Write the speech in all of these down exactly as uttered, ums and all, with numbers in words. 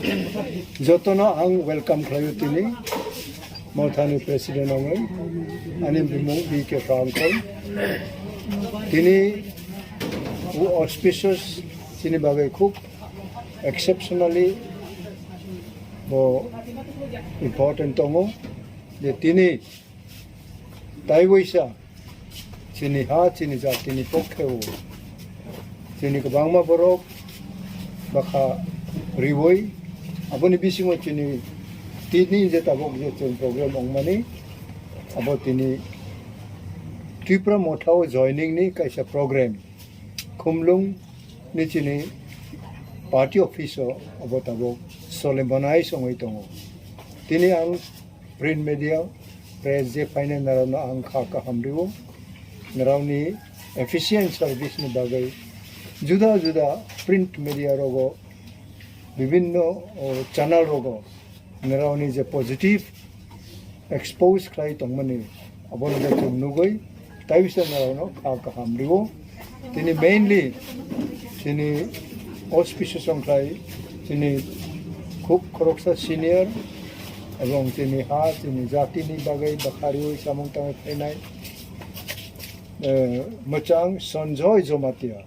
Jotono ang welcome khlaio tini Mothani president wngwi, ani bumung B K Pha uncle. Tini o auspicious chini bagwi khub exceptionally bo important tongo je tini taiwaisa chini ha, chini jatini pokhe o chini kwbangma borok bwkha riwi, aboni bisingo chini tini je tabuk je chwng program wngmani, abo tini Tipra Motha o joining ni kaisa program Khumlung ni chini party office o abo tabuk solemnized wngwi tongo. Tini ang print media, press je phainai norokno ang kha kaham rio. Norokni efficient service ni bagwi juda juda print media rogo bibinno, o, channel rogo norokni je positive expose khlai tongmani, abono je chwng nugwi taiwisa norokno kha kaham rio. Tini mainly chini auspicious wngkhlai chini khub khoroksa senior ebong chini ha, chini jatini bagwi bwkha riwi samung tangwi phainai, eh, mwchang Sanjoy Jamatia,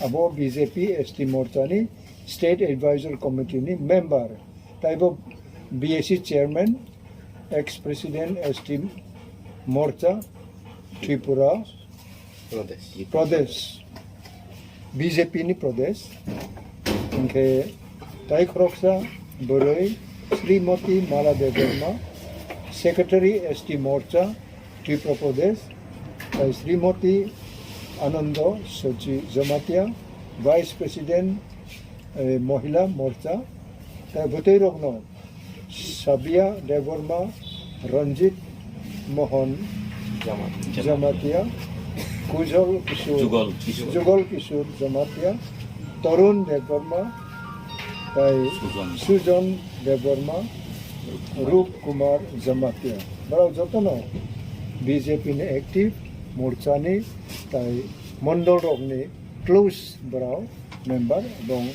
abo B J P S T morchani State Advisor Committee ni member, taibo B A C chairman, ex president S T Morcha Tripura Pradesh. Pradesh, B J P ni Pradesh. Hingkhe tai khoroksa bwrwi Srimati Mala Debbarma, Secretary S T Morcha Tripura Pradesh, tai Srimati Anando Sochi Jamatia, Vice President, eh, Mohila Morcha, tai bwtwi rokno Sabia Debbarma, Ranjit Mohan Jamatia. Jamatia, Kujol Kishore, Jugal Kishore. Jugal Kishore Jamatia, Tarun Debbarma, tai Sujan. Sujan Debbarma, Rup Kumar Jamatia. Borok jotono B J P ni active, morchani tai mondol rokni close borok member, ebong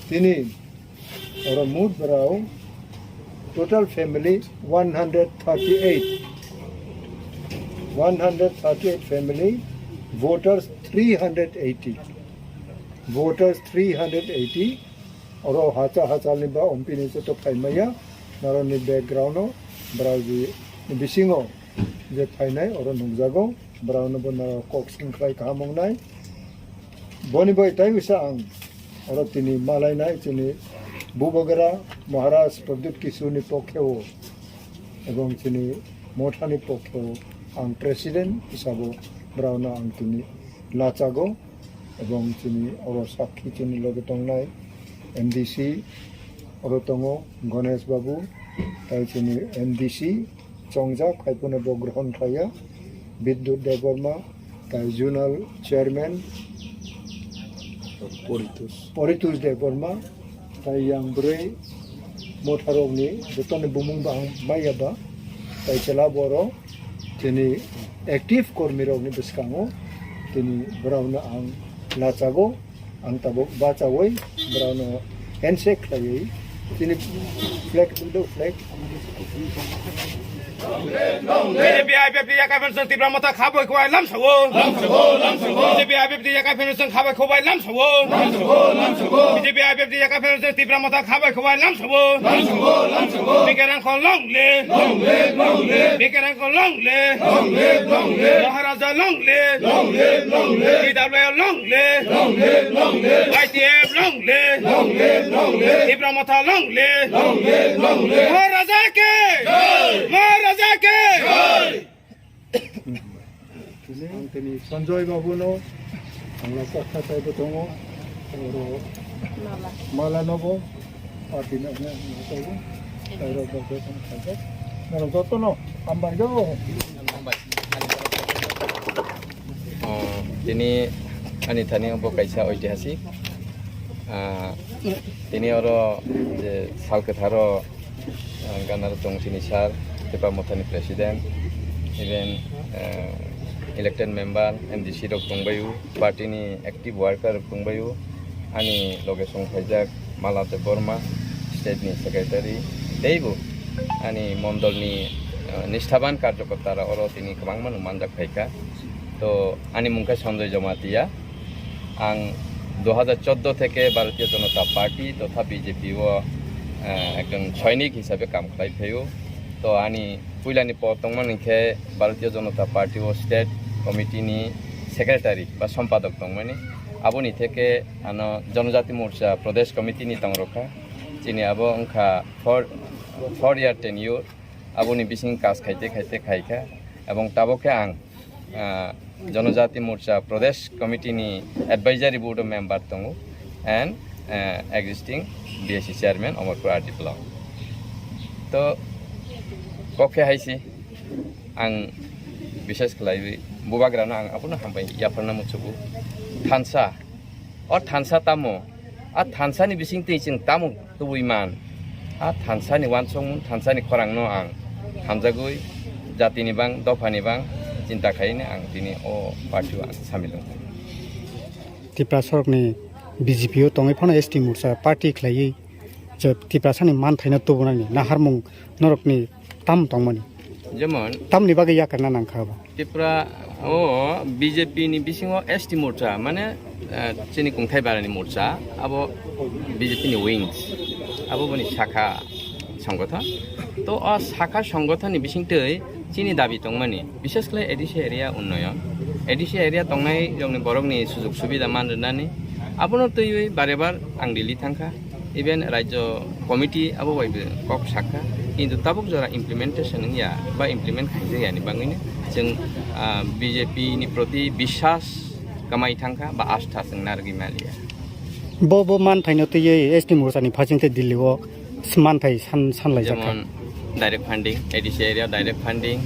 tini oro mut borok total family one hundred thirty-eight, one hundred thirty-eight family, voters three hundred eighty, voters three hundred eighty. Oro hacha hachalni ba ompini joto phaimaya, norokni background o borokni bisingo je phainai oro nukjago, borokno bo norok kok sing khlai kaham wngnai. Boni bai tai wisa ang oro tini malainai chini Bubagra Maharaj Pradyut Kishorni pokhe o ebong chini mothani pokhe o ang president hisabo borokno ang tini lachago. Ebong chini oro sakhi chini loge tongnai M D C oro tongo Ganesh Babu, tai chini M D C chongjak, hai phano bo grohon khlaiya, Bidyut Debbarma, tai Zonal Chairman Poritosh. Poritosh Debbarma, tai yang bwrwi motharokni jotoni bumung bahang maiya ba, tai chwla borok chini active kormirokni bwskango tini borokno ang lachago, ang tabuk bachaui borokno handshake khlaiwi chini flag, Hindu flag. B J P I P F T Yakai Federation Tipra Motha khabai khwbai lamsago. Lamsago, lamsago. B J P I P F T Yakai Federation khabai khwbai lamsago. Lamsago, lamsago. B J P I P F T Yakai Federation Tipra Motha khabai khwbai lamsago. Lamsago, lamsago. Bikerang ko long live. Long live, long live. Bikerang ko long live. Long live, long live. Maharaja long live. Long live, long live. T W F long live. Long live, long live. Y T F long live. Long live, long live. Tipra Motha long live. Long live, long live. Maharaja ki. Jai. Maharaja ki. Jai. Ang tini Sanjoy Babu no, ang no kok kha taibo tongo, oro mala nobo, party no, no, no, taibo, tairo bo, bo, tong kha, norok joto no, hambai do. Oh, tini ani thani bo kaisa oitihasik. Ah, tini oro je sal kwtharo, ah, ganaro tong chini sir, Tipra Mothani president, even, ah, elected member, M D C rok tongbaio, party ni active worker rok tongbaio, ani loge song phaijak Mala Debbarma, State ni secretary, teibo ani mondol ni, ah, nisthaban karjokorta rok oro tini kwbangma no manjak phaikha. To ani mung khe Sanjoy Jamatia. Ang dui hajar chordo theke Bharatiya Janata Party totha B J P o, ah, ekjon soinik hisabe kam khlai phaio. To ani puilani por tongmani khe Bharatiya Janata Party o state committee ni secretary ba sompadok tongmani. Aboni theke ano Janajati Morcha Pradesh Committee ni tongrokha. Chini abo wngkha four, four year tenure. Aboni bising kas khaite khaite khaikha. Ebong tabok khe ang, ah, Janajati Morcha Pradesh Committee ni Advisory Board o member tongo and, ah, existing B S C chairman Amarpur R D block. To kok khe haisi ang bishes khlaiwi bubagrano ang abono hambai yapharna muchugo. Thansa, o thansa tamo? A thansani bising twi chwng tamo tubui man? A thansani uansukmung, thansani khorangno ang hamjagwi jatini bang, dophani bang chinta khaini ang tini o party o ang samil wngkha. Tiprasarokni B J P o tongwi phano S T Morcha party khlaiwi je Tiprasani manthaino tubunani naharmung norokni tam tongmani. Jemon Tamni bagwi yakarna nangkha abo? Tripura o B J P ni bisingo S T morcha, mane, eh, chini kungthai barani morcha, abo B J P ni wings, abo boni sakha songgothon. To o sakha songgothon ni bisingtwi chini dabi tongmani, bishes khlai A D C area unnoyon, A D C area tongnai rokni borokni sujug subida man rwnani, abono twiwi bare bar ang Delhi thangkha. Even Rajya Committee abo bai bo kok sakha, kintu tabuk jora implementation wngya ba implement khaijak yani bangwino chwng, ah, B J P ni proti biswas kwmai thangkha ba astha chwng narwgwi maliya. Bo, bo manthaino twiwi S T morchani phasingtwi Delhi o manthai san-, sanlaijakha. Jemon direct funding, A D C area direct funding,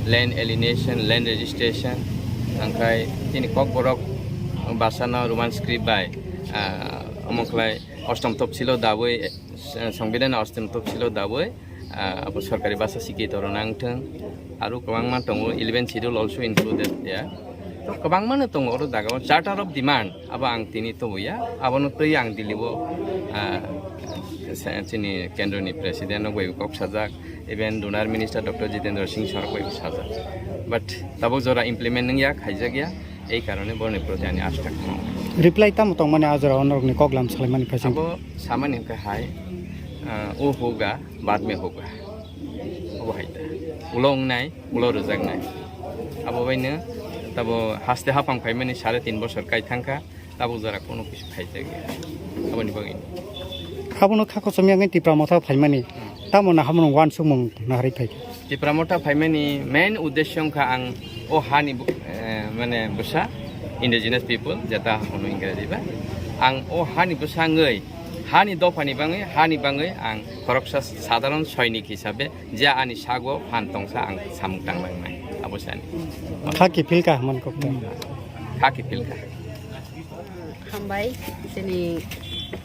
land alienation, land registration, angkhai chini Kokborok bwsano Roman script bai, ah, omo khlai Ostom topsilo dabwi, eh, Songbidan Ostom topsilo dabwi, ah, abo sorkari basa sikhi torona wngthwng. Aro kwbangma tongo, eleven schedule also included there. To kwbangmano tongo oro jagao, charter of demand, abo ang tini tubuya, abono twi ang Delhi o, ah, se-, chini kendroni president rok bai kok sajak, even donor minister Doctor Jitendra Singh sir rok bai sajak. But tabuk jora implement wngya, khaijakya. Ei karone boroni proti ani ashta kwmao. Reply tamo tongmani a jora o norokni koklam salaimani phaising? Abo samani hwnkhe hai, ah, "O hoga, baad mein hoga." Abo hai ta. Ulo wngnai, ulo rwjaknai. Abo baino tabo haste haphang phaimani sare tin bosor kai thangkha, tabo jora kono kisa phai jagya. Aboni bagwi. Abono kha kochom yangwi Tipra Motha phaimani. Tamo na hamono uansukmung naharwi phaikha. Tipra Motha phaimani main uddesho wngkha ang o hani bu-, eh, mane bwsa, indigenous people, jeta hono Ingraji ba. Ang o hani bwsa wngwi, hani dophani bangwi, hani bangwi ang khoroksa sadharon soinik hisabe je ani sago phan tongsa ang samung tanglangnai. Abo sani. Kha kiphilkha hwnmani kok ta. Kha kiphilkha. Hambai, chini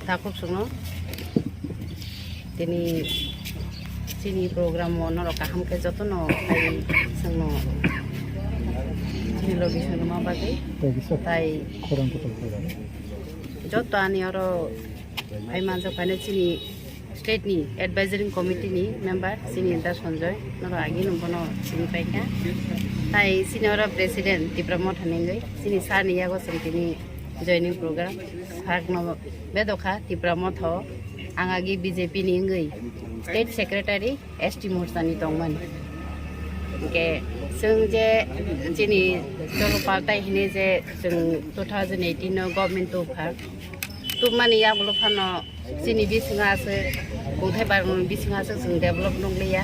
takhuk songno. Tini chini program o norok kaham khe jotono phai songno chini logi songno ma bagwi. Tai bisa tai khorang kutung khorang. Joto ani oro phai manjak phai chini state ni advisory committee ni member chini Da Sanjoy norok agi nung bono sini paikha. Tai chini oro president Tipra Motha ni wngwi chini sir ni yago chwng tini joining program sakno bedokha Tipra Motha o. Ang agi B J P ni wngwi state secretary S T morcha ni tongmani. Hwnkhe chwng je chini cholo paltai hini je chwng two thousand eighteen o government tubkha. Tubmani yagulo phano chini bisingo aswk kungthai barmani bisingo aswk chwng develop nukliya.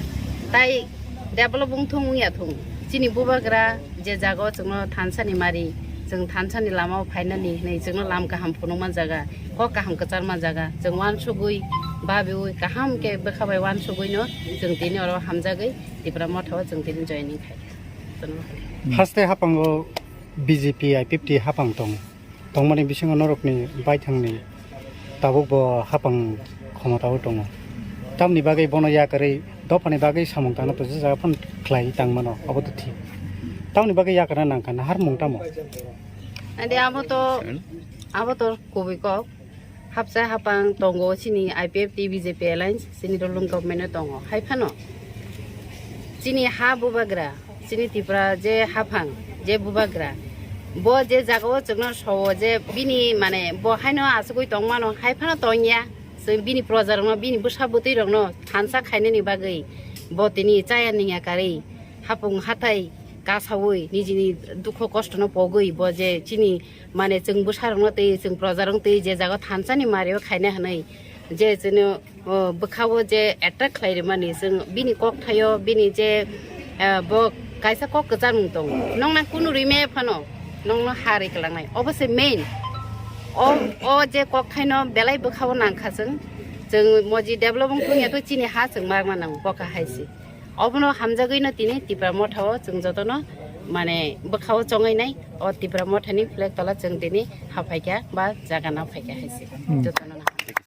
Tai develop wngthung wngya thung, chini bubagra je jaga o chwngno thansa ni mari, chwng thansa ni lama o phainani hinwi chwngno lam kaham phunukma jaga, kok kaham kwcharma jaga, chwng uansugwi babiwi kaham khe bwkha bai uansugwino chwng tini oro hamjagwi Tipra Motha o chwng tini joining khai. Haste hapang o B J P I P F T hapang tongo. Tongmani bisingo norokni baithangni tabuk bo hapang khomotao tongo. Tamni bagwi bono yakarwi dophani bagwi samung tangna tongsa jaga phano khlai tangmano, abo to thik. Tamni bagwi yakarna nangkha, naharmung tamo? Ade abo to, abo to kubui kok. Hapsa hapang tongo chini I P F T B J P alliance, chini ruling government o tongo. Hai phano chini ha bubagra, chini Tripura je haphang, je bubagra, bo je jaga o chwngno sowo je bini mane bo haino asugwi tongmano, hai phano tongya. Chwng bini proja rokno, bini bwsa bwtwi rokno thansa khainani bagwi bo tini chaya ningya karwi hapung hathai kasawi nijini dukho kostono pogwi bo je chini mane chwng bwsarokno twi, chwng projarokno twi je jaga thansani mario khaina hwnwi je chwngno, o, bwkhao je attack khlai rimani chwng bini kokthaio bini je, eh, bo kaisa kok kwchangmung tongo. Nokna kunu rime phano nokno ha rwi kwlangnai. Obo se main. O, o je kokthaino belai bwkhao nangkha chwng. Chwng moji develop wng thungya to chini ha chwng magma nango boka hai se. Obono hamjagwino tini Tipra Motha o chwng jotono mane bwkhao chongwi nai, o Tipra Motha ni flag tola chwng tini haphaikha ba jaga na phaikha hai se. Hmm. Jotono.